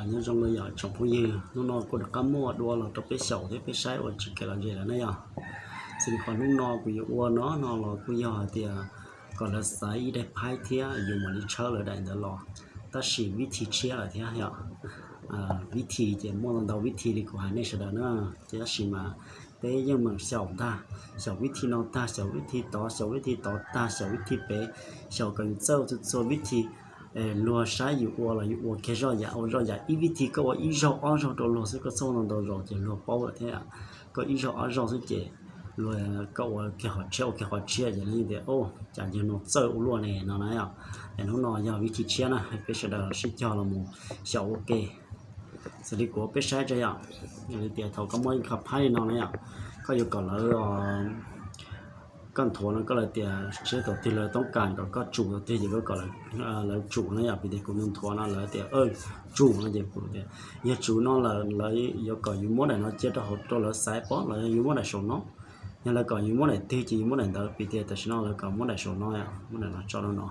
Nyob zoo los yog tsoom phooj ywg, hnub no kuj rov qab muaj dua los rau peb xyaum thiab peb saib ua tsis kev lom zem lawm na yom. Xws li qhov hnub no kuv yuav ua no no los kuj yog hais tias kom lawv xaiv ib daim phaib thiab yus mam li tshawb lawv daim ntawd los, tab sis vib thi tshiab lawm thiab yom. Vib thi ces muaj ntau ntau vib thi li kuv hais nej sawv daws na, ces tab sis mas peb yeej meem xyaum ntag, xyaum vib thi no tag, xyaum vib thi tod, xyaum vib thi tod tag, xyaum vib thi pem, xyaum kom yus txawj txhua txhua vib thi. Luag saib yus ua los yus ua kiag zoj yam ua zoj yam, ib vib thi koj ua ib zaug ob zaug rau luag xwb, koj txhob ua ntau ntau zaus ces luag paub lawm thiab. Koj ib zaug ob zaug xwb ces luag, koj ua kiag qhov tshiab ua kiag qhov tshiab ces luag yeej tias, o, cas yawg no txawj ua luaj ne no na yom. Es hnub no yog vib thi tshiab na, peb sawv daws sib cog los mus xyaum ua ke. Xws li kuv peb saib tso yom, yog li tias thaum koj muab ib qho phaib li no na yom, koj yuav kom lawv, koj nthuav no koj lawv tias seb thaum twg lawv toob kas kom koj tsum thaum twg ces koj kom lawv tsum na yom. Vim tias kuv nthuav no lawv tias tsum no ces kuv tias yog tsum no lawm lawv yuav kom yus muab daim no cia rau hauv rau lawv xaiv pob los yog yus muab daim saum no. Yog lawv kom yus muab daim twg ces yus muab daim ntawd, vim tias tam sim no lawv kom muab daim saum no, muab daim no tso rau no.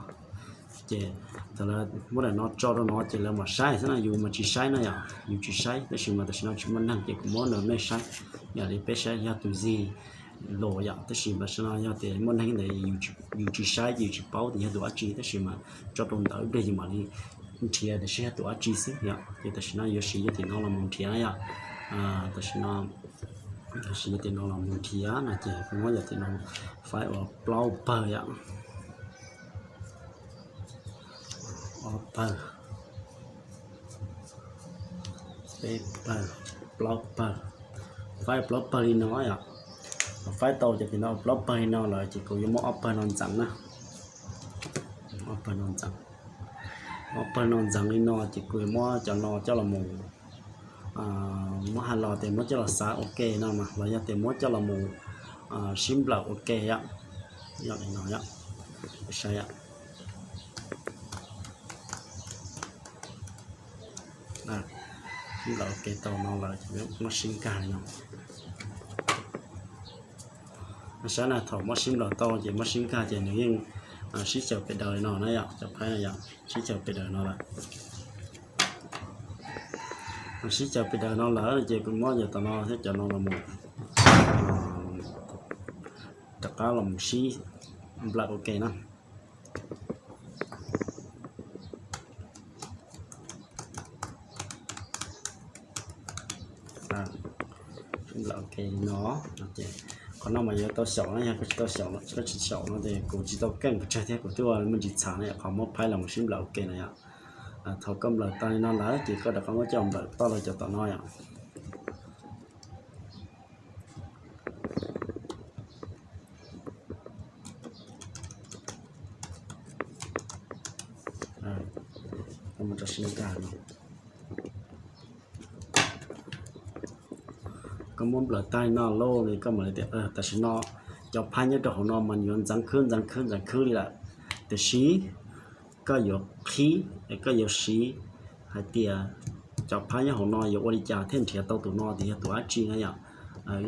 Ces thaum lawv muab daim no tso rau no ces lawv mam saib xwb no, yus mas tsis saib na yom, yus tsis saib. Tab sis mas tam sim no tsis muaj neeg ces kuv muab rau nej saib. Yog li peb saib yog tus zig los yom, tab sis tam sim no yog tias muaj neeg ntawd yus tsis saib ces yus tsis paub tias yog tus dab tsi, tab sis mas tso rau ntawd ib pliag yus mam li nrhiav tias seb yog tus dab tsi xwb yom. Ces tam sim no yuav siv yog tim no los mus nrhiav na yom. Tam sim no, tam sim yog tim no los mus nrhiav no ces kuv muab yog tim no faib ua plaub pawg yom. Ob pawg, peb pawg, plaub pawg. Faib plaub pawg li no yom. Faib tau ces tim no plaub pawg li no lawm ces kuv yuav muab ob pawg no ntxeev na. Ob pawg no ntxeev, ob pawg no ntxeev li no ces kuv yuav muab cov no coj los mus, muab hais los tias muab coj los xav ua ke no mas los yog tias muab coj los mus sib nplawm ua ke yom. Yog li no yom, saib yom. Sib nplawm ua ke tau no lawm ces muab sib nkag li no. Saib na, thaum muab sib nplawm tau ces muab sib nkag ces nws yeej sib xyaw pes daws li no na yom, cov phaib no yom, sib xyaw pes daws no lawm. Sib xyaw pes daws no lawm ces kuv muab yog tom no thiab cov no los mus rov qab los mus sib nplawm ua ke na. Sib nplawm ua ke li no, qhov no mas yuav tau xyaum na, yog koj tsis tau xyaum, koj tsis xyaum no ces kuv tsis tau keej pes tsawg thiab kuv twb ua me ntsis txhav na yom, qhov muab phaib los mus sib nplawm ua ke na yom. Thaum koj nplawm tag li no lawm ces koj rov qab muab coj nplawm toj los cov tom no yom. Koj muab nplawm tag li no lauj, koj mam li tias tam sim no cov phaib nyob rau hauv no mas yuav ntxeev khwb ntxeev khwb ntxeev khwb li lawm. Tiam sis koj yuav qhib, koj yuav siv hais tias cov phaib nyob hauv no yuav ua li cas thiaj nrhiav tau tus no tias yog tus dab tsi na yom.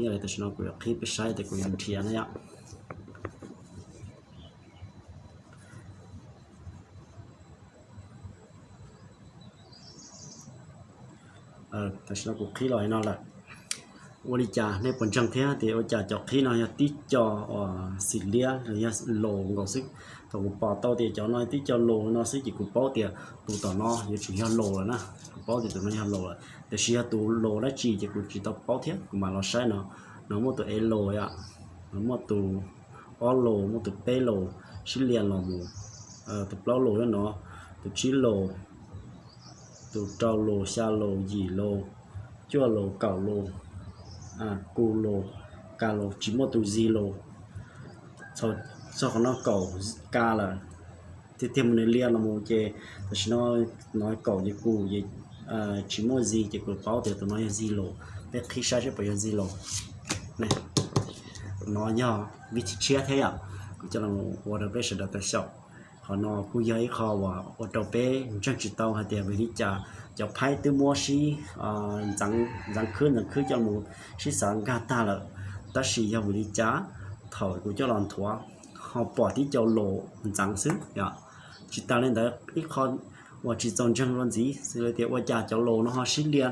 Yog li tam sim no kuv yuav qhib peb saib tias kuv yuav nrhiav na yom. Tam sim no kuv qhib los li no lawm. Ua li cas nej puas ntseeg thiab tias ua cas cov qhib no yog tib co uas xim liab los yog laus nkaus xwb? Thaum kuv pom tau tias cov no tib co laus no xwb ces kuv paub tias tus tom no yuav tsum yog laus lawm na. Kuv paub tias tus no yog laus lawm, tiam sis yog tus laus dab tsi ces kuv tsis tau paub thiab, kuv mam los saib no. No muaj tus ev laus yom, no muaj tus ob laus, muaj tus peb laus, sib lias los mus, tus plaub laus nyob no, tus tsib laus, tus rau laus, xya laus, yim laus, cuaj laus, kaum laus, ku laus, ka laus, tsis muaj tus zig laus. Txog qhov no kaum ka lawm, tiag tiag mus nws lias los mus ces tam sim no no kaum ces ku ces tsis muaj zig ces kuv paub tias tus no yog zig laus. Peb qhib saib seb puas yog zig laus. No yog vib thib tshiab thiab yom, kuv coj los ua rau peb sawv daws tau xyaum. Qhov no kuj yog ib qho uas ua rau peb ntseeg tsis tau hais tias vim li cas cov phaib twb muab sib ntxeev khwb ntxeev khwb coj mus sib xav nkag tag lawm, tab sis yog vim li cas thaum kuv coj los nthuav ho pom tib co laus ntxeev xwb yom. Tsis tas li ntawd ib qho uas tsis txaus ntseeg dua ntxiv, xws li tias ua cas cov laus no ho sib lia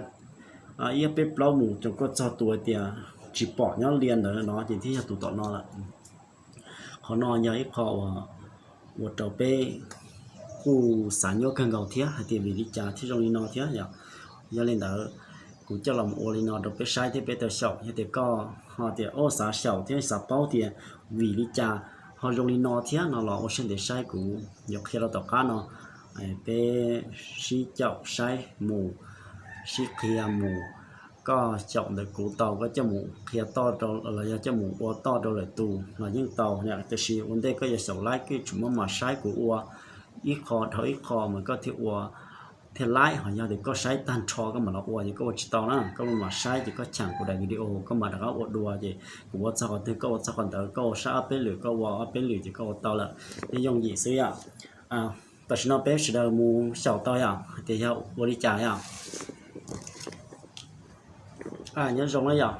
ib peb plaub mus txog kuj txog tus tias tsis pom nyob lia ntawd no ces thiaj yog tus tom no lawm. Qhov no yog ib qho uas ua rau peb kuj xav nyuaj kawg nkaus thiab hais tias vim li cas thiaj zoo li no thiab yom. Yog li ntawd, kuv coj los ua li no rau peb saib thiab peb tau xyaum. Yog tias koj ho tias ua xav xyaum thiab xav paub tias vim li cas ho zoo li no thiab no los ua siab ntev saib kuv yuav qhia rau tom qab no. Peb sib caum saib mus, sib qhia mus. Koj xyaum ntawm kuv tau koj coj mus qhia toj rau los yog coj mus ua toj rau lwm tus los yeej tau. Tiam sis ua ntej koj yuav xyaum laib koj yuav tsum muab mam saib kuv ua ib qho dhau ib qho mas koj thiaj ua thiaj laib. Ho yog tias koj saib tag nrho koj mam los ua ces koj ua tsis tau na. Koj mam saib ces koj cheem kuv daim video koj mam rov qab ua dua ces kuv ua txog qhov twg koj ua txog qhov ntawd, koj ua saib ob peb lwm koj ua ob peb lwm ces koj ua tau lawm, yeej yooj yim xwb yom. Tam sim no peb sawv daws mus xyaum tau yom hais tias yog ua li cas yom. Nyob zoo na yom,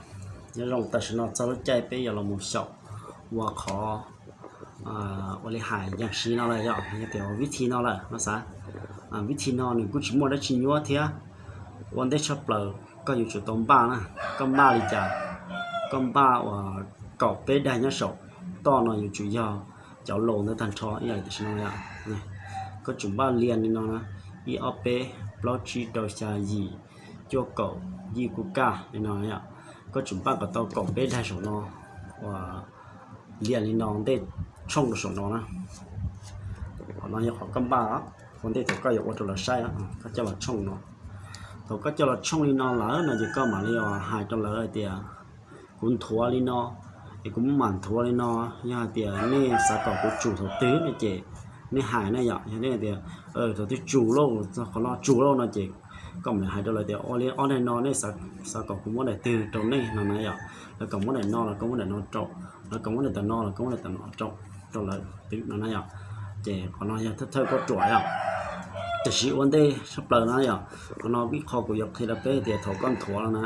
nyob zoo tam sim no txog lub caij peb yuav los mus xyaum ua qhov ua li hais yam siv no lawm yom, yog tias vib thi no lawm no xav. Vib thi no nws kuj tsis muaj dab tsi nyuaj thiab. Ua ntej tshaj plaws koj yuav tsum tau npaj na. Koj npaj li cas? Koj npaj uas kaum peb daim nyob saum toj no yuav tsum yog cov laus ntawd tag nrho ib yam li tam sim no yom. Koj tsum npaj lia li no na, ib ob peb plaub tsib rau xya yim cuaj kaum yij kuj kaj li no yom. Koj tsum npaj kom tau kaum peb daim saum no uas lia li no ntej tshooj rau saum no na. Qhov no yog qhov koj npaj ua ntej thaum koj yuav ua rau lawv saib, koj coj los tshooj no. Thaum koj coj los tshooj li no lawm no ces koj mam li hais rau lawv hais tias kuv nthuav li no, es kuv muab mam nthuav li no. Yog hais tias nej xav kom kuv tsum thaum twg no ces nej hais na yom. Yog nej tias thaum twg tsum lauj, qhov no tsum lauj no ces koj mam li hais rau lawv tias ua li ob daim no nej xav kom kuv muab daim twg rau nej no na yom. Lawv kom muab daim no los koj muab daim no rau, lawv kom muab daim tam no los koj muab daim tam no rau, rau lawv twb no na yom. Ces qhov no yog thawj thawj koj ruam yom. Tiam sis ua ntej tshaj plaws na yom, qhov no ib qho kuv yuav qhia rau peb tias thaum koj nthuav no na,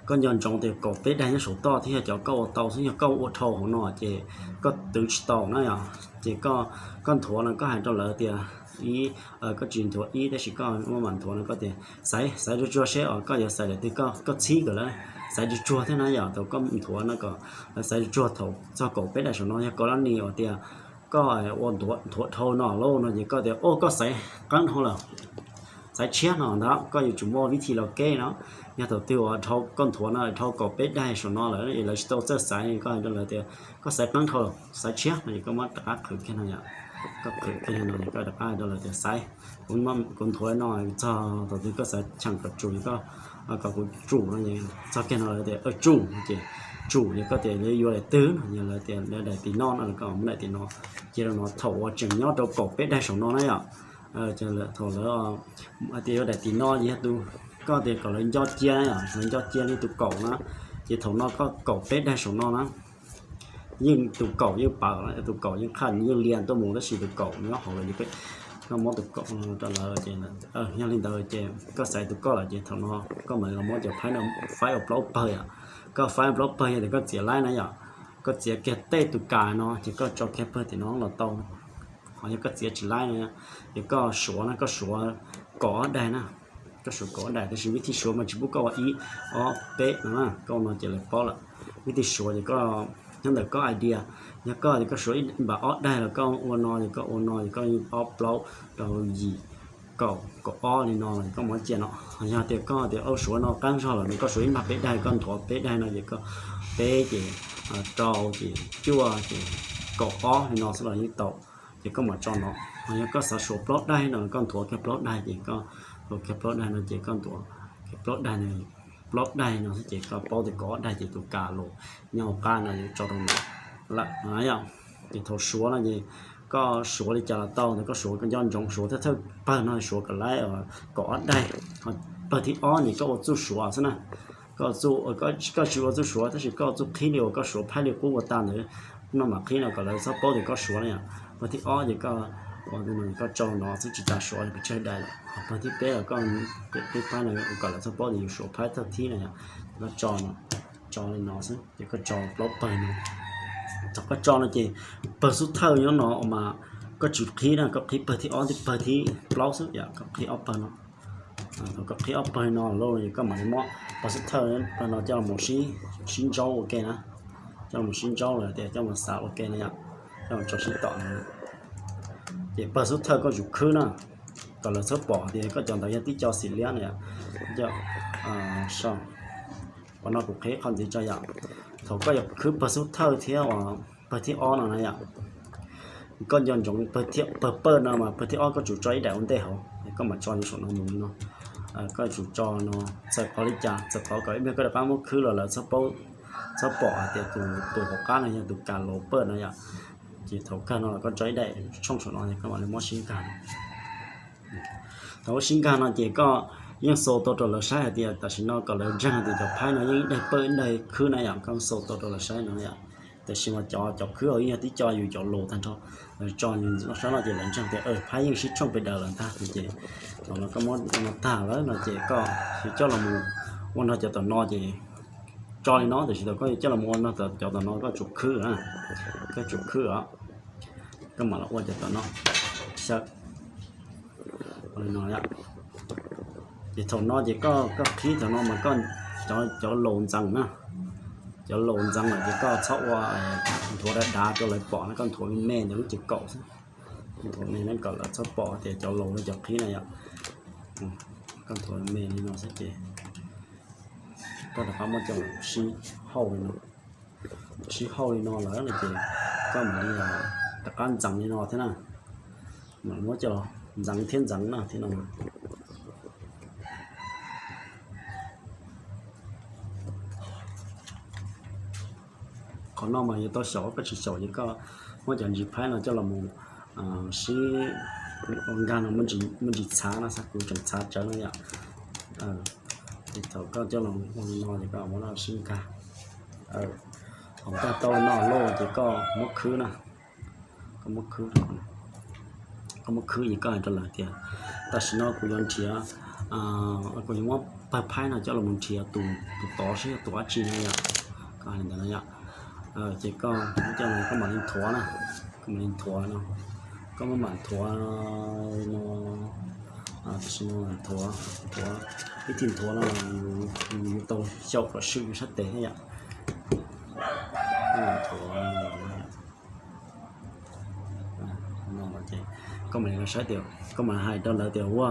koj nco ntsoov tias kaum peb daim nyob saum toj thiab yog cov koj ua tau xwb, yog koj ua dhau hauv no ces koj twv tsis tau na yom. Ces koj nthuav no koj hais rau lawv tias ib, koj tsis nthuav ib tab sis koj muab mam nthuav no koj tias xaiv, xaiv tsuag tsuag seb os koj yuav xaiv daim twg, koj txhib kom lawv xaiv tsuag tsuag thiab na yom. Thaum koj nthuav no kom lawv xaiv tsuag tsuag thaum txog kaum peb daim saum no. Yog koj lab nis uas tias koj ua nthuav dhau no lauj no ces koj tias o koj xaiv qeeb dhau lawm, xaiv tshiab no ntag, koj yuav tsum muaj vib thi los keb no. Yog thaum twg uas dhau koj nthuav no dhau kaum peb daim saum no lawm es lawv tsis tau txawj xaiv, koj hais rau lawv tias koj xaiv qeeb dhau lawm, xaiv tshiab no es koj muab rov qab qhwv kiag no yom. Koj qhwv kiag no es koj rov qab hais rau lawv tias xaiv, kuv nthuav no txog thaum twg koj xav cheem kom tsum, kom kuv tsum no, txog kiag no lawv tias tsum ces tsum, yog koj tias yuav daim twg no, yog lawv tias daim tim no no koj muab daim tim no cia rau no. Thaum uas tseem nyob rau kaum peb daim saum no na yom, thaum lawv tias yuav daim tim no ces yog tus, koj tias kom lawv nco cia na yom, lawv nco cia li tus kaum na, ces thaum no koj kaum peb daim saum no na, yeej tus kaum yeej pawv, tus kaum yeej qhaj yeej lia tuaj mus tab sis tus kaum nyob hauv lawm. Koj muab tus kaum rau lawv ces, yog li ntawd ces koj xaiv tus koj lawm ces thaum no koj mam li los muab cov phaib no, faib ua plaub pawg yom. Koj faib ua plaub pawg yog tias koj txiav laib na yom, koj txiav kiag tej tus kas no ces koj tso kiag pawg tim no los tau. Ho yog koj txiav tsis laib no ces koj suav na, koj suav kaum ob daim na, koj suav kaum ob daim, tab sis vib thij suav mas tsis pub koj ua ib, ob, peb no na, koj ua no ces lawv paub lawm. Vib thij suav ces koj nyob ntawm koj idea, yog koj tias koj suav ib npam ob daim los koj ua no ces koj ua no ces koj ob plaub rau yim kaum, kaum ob li no ces koj muab cia no. Yog tias koj tias suav no qeeb zog lawm no koj suav ib npam peb daim, koj nthuav peb daim no ces koj peb ces rau ces cuaj ces kaum ob li no xwb los yeej tau. Ces koj mam tso no. Ho yog koj xav suav plaub daim no koj nthuav kiag plaub daim ces koj nthuav kiag plaub daim no ces koj nthuav kiag plaub daim no, plaub daim no xwb ces koj paub tias kaum ob daim ces tus kas los nyob hauv qab no yuav tso rau no lawm na yom. Ces thaum suav no ces koj suav li cas los tau, ntawd koj suav koj nco ntsoov suav thawj thawj pawg no suav kom laib kaum ob daim. Pawg thib ob ces koj ua txuj suav xwb na. Koj tsis ua txuj suav tab sis koj ua txuj qhib li uas koj suav phaib li qub ua tag ntawd no mam qhib no kom lawv txhob paub tias koj suav na yom. Pawg thib ob ces koj ua no koj tso no xwb tsis tas suav pes tsawg daim lawm. Pawg thib peb los koj peb phaib no kom lawv txhob paub tias yus suav phaib thawj thib no yom. Koj tso no, tso li no xwb ces koj tso plaub pawg no. Thaum koj tso no ces pawg xub thawj nyob no mas Koj tsum qhib na, koj qhib pawg thib ob thiab pawg thib plaub xwb yom, koj qhib ob pawg no. Thaum koj qhib ob pawg no lawm koj mam li muab pawg xub thawj no coj los sib ntsaub ua ke na, coj los sib ntsaub los tias coj los xav ua ke na yom, coj los tso sib tom na. Ces pawg xub thawj koj tsum khwb na, kom lawv txhob pom tias koj cov ntawd yog tib co xim liab na yom. Qhov no kuv qhib qhov ntxiv tso yom. Thaum koj yuav khwb pawg xub thawj thiab uas pawg thib ob no na yom, koj nco ntsoov pawg pawg no mas pawg thib ob koj tsum tso ib daim ua ntej hauv, koj mam tso saum no mus li no. Koj tsum tso no, txawm qhov li cas txawm qhov kom ib pliag koj rov qab muab khwb los lawv txhob pom hais tias tus hauv qab no yog tus kas laus pawg no yom. Ces thaum kawg no los koj tso ib daim tshooj saum no es koj mam li muab sib nkag. Thaum muab sib nkag no ces koj yeej xaus tau rau lawv saib hais tias tam sim no kom lawv ntseeg tias cov phaib no yeej ib daig pawg ib daig khwb na yom, koj xaus tau rau lawv saib no yom. Tiam sis mas cov cov khwb yeej yog tib co yus cov laus tag nrho, lawv tso yus sab no ces lawv ntseeg tias phaib yeej sib tshooj pes daws lawm ntag no ces thaum no koj muab no tag lawm no ces koj yuav coj los mus ua nrog cov tom no ces tso li no, tiam sis thaum koj yuav coj los mus ua nrog cov tom no koj tsum khwb, koj tsum khwb os, koj mam los ua cov tom no xyaw li no. Ces thaum no ces koj qhib thaum no mas koj cov laus ntxeev na, cov laus ntxeev lawm ces koj txhob ua nthuav dav dav rau lawv pom na, koj nthuav me me ntawm lub ces kaum xwb. Nthuav me na kom lawv txhob pom tias cov laus no cov qhib na yom. Koj nthuav me li no xwb ces koj rov qab muab coj los sib hauj li no, sib hauj li no lawm no ces koj mam li rov qab ntxeev li no thiab na, mam muab coj los ntxeev thiab ntxeev no thiab no. Qhov no mas yuav tau xyaum, koj tsis xyaum ces koj muab cov ntsis phaib no coj los mus sib ua nkag no, muaj ntsis txhav no, kuv tseem txhav tsawv no yom. Ces thaum koj coj los ua li no ces koj muab no sib nkag. Thaum nkag tau no lawm ces koj muab khwb na, koj muab khwb, koj muab khwb ces koj hais rau lawv tias tam sim no kuv yuav nrhiav, kuv yuav muab pawg phaib no coj los mus nrhiav tus tod saib yog tus dab tsi no yom. Koj hais li ntawd no yom. Ces koj muab coj los koj mam li nthuav na, koj mam li nthuav no, koj muab mam nthuav no, tam sim no nthuav, nthuav, ib thij nthuav no yus tau xyaum kom swm yus sab tes thiab yom. Nthuav no ces koj mam li saib tias, koj mam li hais rau lawv tias ua,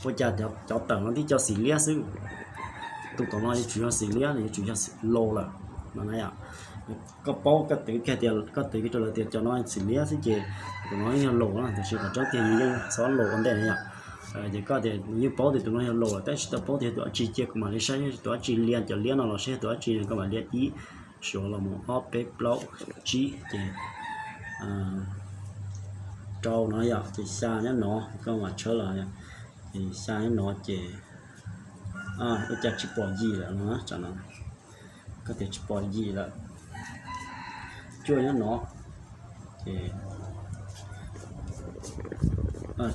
ua cas cov tawm no tib co xim liab xwb, tus tom no yuav tsum yog xim liab, yuav tsum yog laus lawm no na yom. Koj paub koj twv kiag tias, koj twv kiag rau lawv tias cov no xim liab xwb ces tus no yog laus na, tiam sis qhov tseeb tiag yus yeej txhob laus ua ntej na yom. Ces koj tias nws yeej paub tias tus no yog laus lawm tab sis tsis tau paub tias yog tus dab tsi, cia kuv mam li saib tus dab tsi, lia cov liab no los saib yog tus dab tsi, koj mam lia ib, suav los mus ob peb plaub tsib ces rau no yom, ces xya nyob no, koj mam tshawb los, ces xya nyob no ces ua cas tsis pom yim lawm no, tsam no koj tias tsis pom yim lawm, cuaj nyob no, ces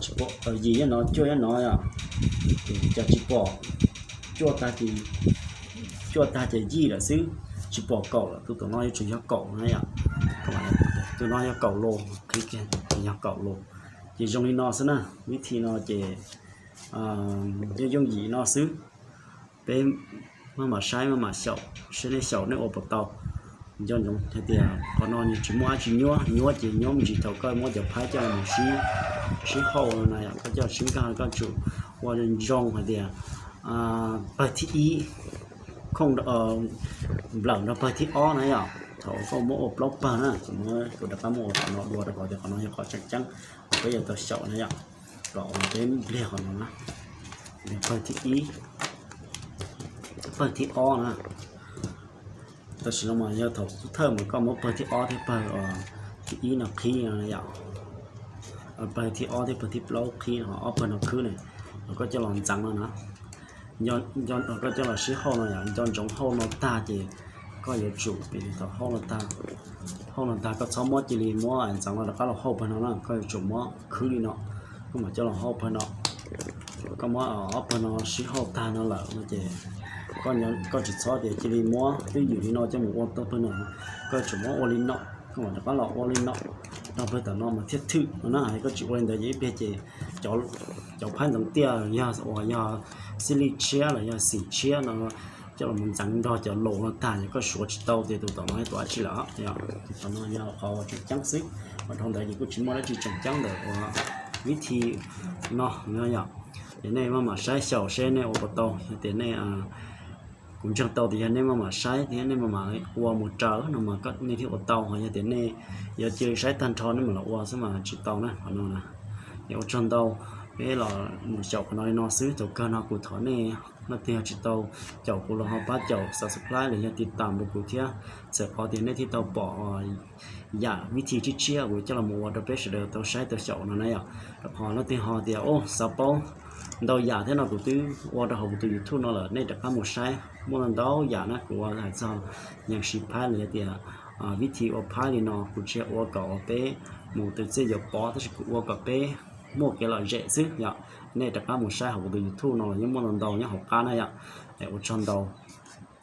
tsis pom yim nyob no, cuaj nyob no yom, ces cas tsis pom, cuaj tag ces, cuaj tag ces yim lawm xwb, tsis pom kaum lawm, tus tom no yuav tsum yog kaum na yom. Tus no yog kaum los, qhib kiag yog kaum los. Ces zoo li no xwb na, vib thi no ces yooj yooj yim no xwb. Peb maj mam saib maj mam xyaum seb nej xyaum nej ua puas tau. Nco ntsoov hais tias qhov no nws tsis muaj dab tsi nyuab, nyuab ces nyuab me ntsis thaum koj muab cov phaib coj los sib, sib hauj no na, koj coj sib nkag koj tsum ua zoo hais tias pawg thib ib khooj nplawm nrog pawg thib ob na yom. Thaum koj muab ua plaub pawg na, kuv rov qab muab ua qhov no dua rau qhov tias qhov no yog qhov tseem ceeb, peb yuav tau xyaum na yom. Kom peb npliag qhov no na, pawg thib ib, pawg thib ob na. Tam sim no mas yog thaum xub thawj mas koj muab pawg thib ob thiab pawg thib ib no qhib no yom. Pawg thib ob thiab pawg thib plaub qhib, ob pawg no khwb na, koj coj los ntxeev no na. Koj coj los sib hauj no yom, nco ntsoov hauj no tag ces koj yuav tsum, thaum hauj no tag, hauj no tag koj txhob muab cia li muab ntxeev no rov qab los hauj pawg no na, koj yuav tsum muab khwb li no, koj mam coj los hauj pawg no. Koj muab ob pawg no sib hauj tag no lawm no ces koj tsis txhob tias cia li muab twb ywm li no coj mus ua tau pawg no, koj yuav tsum muab ua li no, koj mam rov qab los ua li no. Nrog pawg tom no mas thiaj thwm no na. Koj tsis ua li ntawd ces ib pliag ces cov phaib ntxeev tiaj yog uas yog xib lij tshiab los yog xim tshiab no coj los mus ntxeev nrog cov laus no tag ces koj suav tsis tau tias tus tom no yog tus dab tsi lawm. Tus tom no yog qhov tseem ceeb xwb, mas dhau ntawd ces kuj tsis muaj dab tsi tseem ceeb ntawm uas vib thi no yom. Ces nej maj mam saib xyaum seb nej ua puas tau. Yog tias nej, kuv ntseeg tau tias yog nej maj mam saib thiab nej maj mam ua mus raws no mas nej thiaj ua tau. Ho yog tias nej yuav cia li saib tag nrho nej mam los ua xwb mas tsis tau na qhov no na. Es ua tsaug ntau, peb los mus xyaum qhov no li no xwb. Thaum kawg no kuv thov nej leej twg yog tsis tau caum kuv los ho pab caum subscribe los yog tiv tam rau kuv thiab, txhawm qhov tias nej thiaj tau pom yam vib thi tshiab tshiab kuv coj los mus ua rau peb sawv daws tau saib tau xyaum no na yom. Rau qhov leej twg ho tias xav paub ntau yam thiab no kuv twb ua rau hauv kuv tus YouTube no lawm, nej rov qab mus saib muaj ntau yam na. Kuv ua hais txog yees siv phaib los yog tias vib thi ua phaib li no kuv tsis ua kom uas peb mus tus txiaj yuav pov tab sis kuv ua kom peb muaj kev lom zem xwb yom. Nej rov qab mus saib hauv kuv tus YouTube no los yeej muaj ntau ntau nyob hauv qab na yom. Ua tsaug ntau.